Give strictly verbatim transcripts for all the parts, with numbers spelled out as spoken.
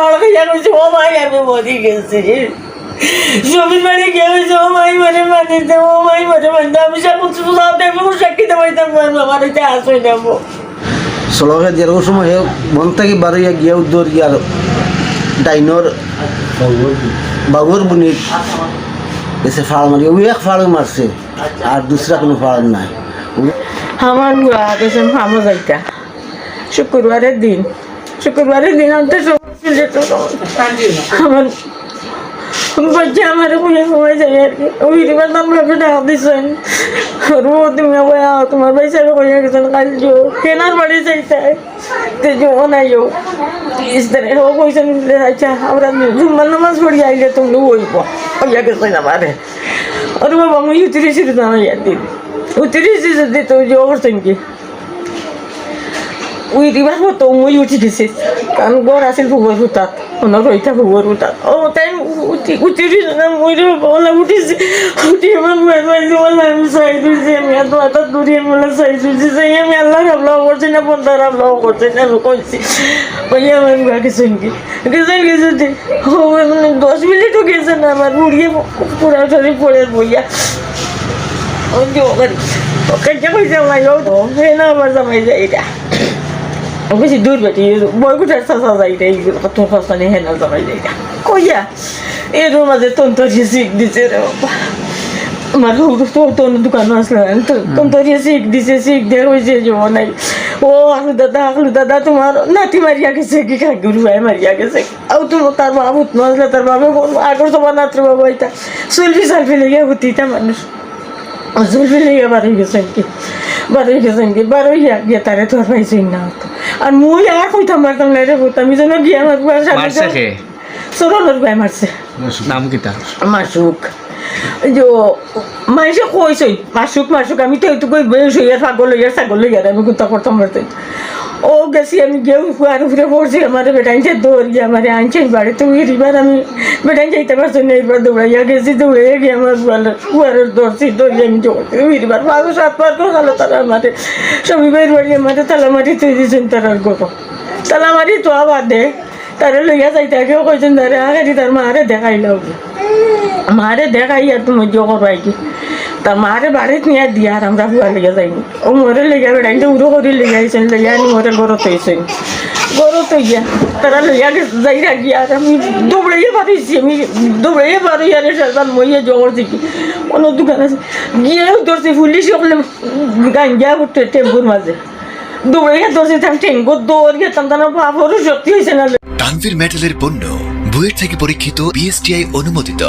আর খাইয়া কইছে, "ও মাই, আমি মরি গেছি।" সবির বাড়ি গিয়া কইছে, "ও মাই, মরে মানি দে, ও মাই, মরে মানি দে।" আমি সাক্ষী দিতে পারতাম না, আমার এটা আস হই যাবো। সড়কে যে ওই সময় হে বন থাকি বারইয়া গিয়া উদ্দর গিয়া ডাইনর বাবুর বুনির গেছে ফাড় মারি, ওই এক ফাড় মারছে, আর দুসরা কোনো ফাড় নাই। আমার বুয়া গেছে কামো যাইতা, শুক্রবারের দিন, শুক্রবারের দিন আনতে সময় ছিল তো আমার বাচ্চা আমার ওখানে সময় যাই আর কি। ওই রিবার নাম ভাবে ডাক দিছেন, "রো, তুমি কই আও, তোমার ভাই সাহেব কইয়া গেছেন কাল যাও, হেনার বাড়ি যাইতায়।" তে যাও নাই যাও। ইস্তারে ও কইছেন, "আচ্ছা, আমরা জুম্মার নামাজ পড়ি আইলে তুমি অইব।" কইয়া গেছেন আমারে। ওরে বাবা, আমি উতরিছি রে জামাই একদিন। উতরিছি যদি তো যে করছেন কি? ওই দিবার মতো মই উঠি গেছি। কারণ ঘর আছিল ফুবর ফুতাত। ওনার রইতা ফুবর ফুতাত। ও, তাই উঠি, উঠি গেছি না, মই রে বাবা, ওলা উঠিছি। উঠি আমার মায়ের মাঝে ওলা আমি সাইড হইছি। আমি এত হঠাৎ দূরে আমি ওলা সাইড হইছি। যাই আমি আল্লাহর হামলাও করছি না, বন্দার হামলাও করছি না, আমি কইছি। কইয়া আমার বাকি সঙ্গী। গেছেন, গেছেন যে, ও, মানে, দশ মিনিটও গেছে না, আমার বুড়িয়ে পুরা শরীর পড়ে বইয়া। ওই যে ওখানে, ওকে যে কইছে, আমার, ও, ও, হে না, আমার জামাই যাই এটা। ও বেশি দূর বেটি, বয়কুটার চাচা যাই রে, এই তোর পাশানি হে না জামাই যাই এটা। কইয়া, এর মাঝে তন্তরিয়ে শিখ দিছে রে বাবা। আমার হুরু তো, তো দোকান আসলে, তো, তন্তরিয়ে শিখ দিছে, শিখ দিয়ে কইছে যে, ও নাই। ও, আখলু দাদা, আখলু দাদা, তোমার নাতি মারিয়া গেছে কি, খাগুর ভাই মারিয়া গেছে। আও তো তার বাপ উঠনো আসলে, তার বাপে কোন আগর সবার নাত্র বাবা এটা। সুলফি সালফি লইয়া হুতিতা মানুষ। সুলফি লইয়া বারই গেছেন কি, বারই গেছেন কি, বারইয়া গিয়া তারে তো আর পাইছেন না তো। আর মুই আর কইতাম পারতাম না রে, কইতাম, আমি যেন গিয়া আমার বাসার মারছে কে? সরলর ভাই মারছে। নাম কিতা? মাসুক। ওই যে ও, মাইনষে কইছইন, "মাসুক, মাসুক, আমি তো এইটুকুই বয়স হইয়া পাগল হইয়া ছাগল হইয়া আমি কুন্তা করতাম পারতাম।" ও গেছি, আমি গিয়া ফুয়ার উপরে পড়ছি, আমারে বেটাইনতে দৌড় গিয়া আমারে আনছেন বাড়িতে। ওই রিবার আমি বেটাইন যাইতে পারছি না, এবার দৌড়াইয়া গেছি, দৌড়াইয়া গিয়া আমার ফুয়ার, ফুয়ার ধরছি, ধরিয়া আমি জগতে ওই রিবার পাঁচ সাত বার করে তালা তারা আমারে, সবই বাইর বাড়ি আমারে তালা মারি তুই দিয়েছেন তারার গরো। তালা মারি তো আবার দে, তারে লইয়া যাইতে আগেও কইছেন, "তারে আগে দি তার মারে দেখাইলাও গি। মারে দেখাই আর তুমি জো করো আর কি।" তার মারে বাড়িত নিয়া দিয়া আর আমরা ফুয়া লইয়া যাইনি। ও মরে লইয়া বেড়াইতে উড়ো করি লইয়া আইছেন, লইয়া আনি মরে গরত হইছেন। গরত হইয়া তারা লইয়া গেছে, যাই রাখি আর আমি দৌড়াইয়া পারছি, আমি দৌড়াইয়া পারি আর সাজান মইয়া জো করছি কি। অন্য দোকান আছে, গিয়েও ধরছি পুলিশ ওখানে গাঞ্জা উঠতে টেম্পুর মাঝে। দৌড়াইয়া ধরছি, তার ঠেঙ্গো দৌড় গেতাম, তার বাপরও শক্তি হইছে না। তানভীর মেটালের পণ্য, বুয়েট থেকে পরীক্ষিত, বিএসটিআই অনুমোদিত,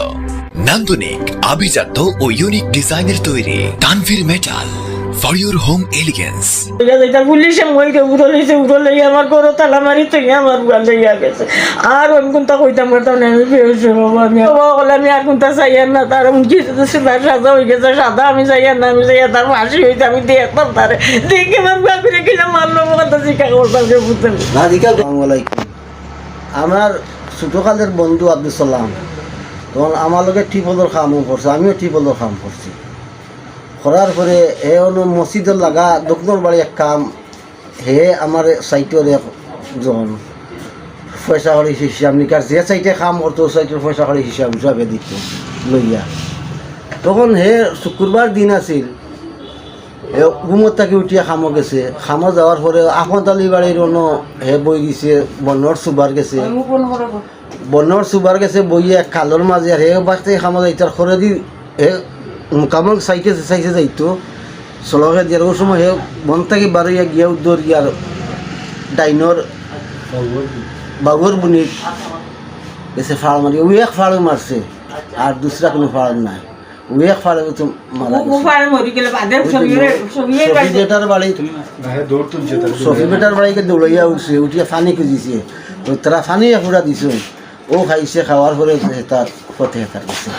নান্দনিক, আভিজাত্য ও ইউনিক ডিজাইনের তৈরি। Tanvir metal, for your home elegance। লইয়া যাইতাম, পুলিশে মইরে উড়ো লইছে, উড়ো লইয়া আমার ঘরো তালা মারি তুই আমার বুয়া লইয়া গেছে। আর আমি কুন্তা কইতাম পারতাম না, আমি বেহুশ হয়ে বাবা, আমি বাবা বলে আমি আর কুন্তা চাইয়ার না, তার উনকি তার সাজা হয়ে গেছে, সাদা আমি চাইয়ার না, আমি চাইয়ার তার ফাঁসি হইতে আমি দেখতাম তারে। দেখে আমার বাপিরে কিনা মারলো, আমার কথা জিজ্ঞাসা করতাম যে বুঝতে না, জিজ্ঞাসা আসসালামু আলাইকুম। আমার ছোটকালের বন্ধু আব্দুল সালাম, তখন আমার লগে টিপলর কামও করছে, আমিও টিপলর কাম করছি। করার পরে এ হলো মসজিদর লাগা দক্ষিণর বাড়ি এক কাম, হে আমার সাইটর একজন পয়সা করি হিসাব নিকাশ, যে সাইটে কাম করতো, ওই সাইটর পয়সা করি হিসাব হিসাবে দিত লইয়া। তখন হে শুক্রবার দিন আছিল, হে ঘুমত থাকি উঠিয়া কামো গেছে। কামো যাওয়ার পরে আহমদ আলী বাড়ির অন্য হে বই দিছে, বন্নর সুবার গেছে। বন্নর সুবার গেছে বইয়া এক খালর মাঝে, আর হে বাস থেকে কামো যাইতার করে দি হে মুকামল চাইতে চাইতে যাইতো। সড়কে যে ওই সময় হে বন থাকি বারইয়া গিয়া উদ্দর গিয়ার ডাইনর বাবুর বুনির গেছে ফাড় মারি, ওই এক ফাড় মারছে, আর দুসরা কোনো ফাড় নাই। ওই এক ফাড়ে তো মারা ও গেছে। ফাড়ে মরি গেলে বাদে ওই তো সবিরে, ম-, সবিরে সফি বাড়ি। বেটার বাড়ি, না, হে দৌড় তুলছে তার। সফি বেটার বাড়িকে দৌড়াইয়া উঠছে, উঠিয়া পানি খুঁজিছে। তো তারা পানি একুড়া দিছে। ও খাইছে, খাওয়ার পরে তার পথে তার গেছে।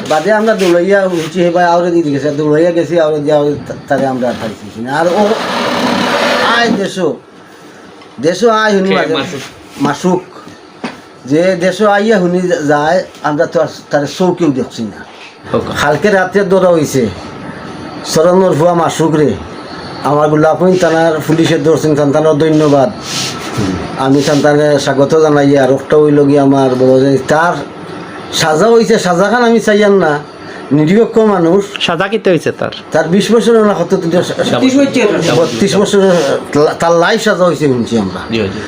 বাদে আমরা দৌড়াইয়া উঠছি, হে ভাই আওরে দিয়ে গেছে, দৌড়াইয়া গেছি, আওরে দিয়ে আওরে তা-, তারে আমরা আর পাইছি না। আর ও আয় দেশো, দেশো আয় হুনি কে মাঝে মাসুক? মাসুক। যে দেশো আইয়া হুনি যায়, আমরা তো আর তারে চোখেও দেখছি না। ওকে। কালকে রাত্রে ধরা হইছে। সরনর ফুয়া মাসুক রে, আমার গোলাপগঞ্জ থানার পুলিশে ধরছেন, তান তানরে ধন্যবাদ। আমি তানতানরে স্বাগত জানাই। আর একটা অইল গিয়া আমার বড় ভাই, তার সাজা অইছে, সাজাখান আমি চাইয়ার না, নিরপেক্ষ মানুষ। সাজা কিতা অইছে তার? তার বিশ বছর না কত, তিরিশ বছর। বত্রিশ বছর, তার life সাজা অইছে শুনছি আমরা। জি, জি।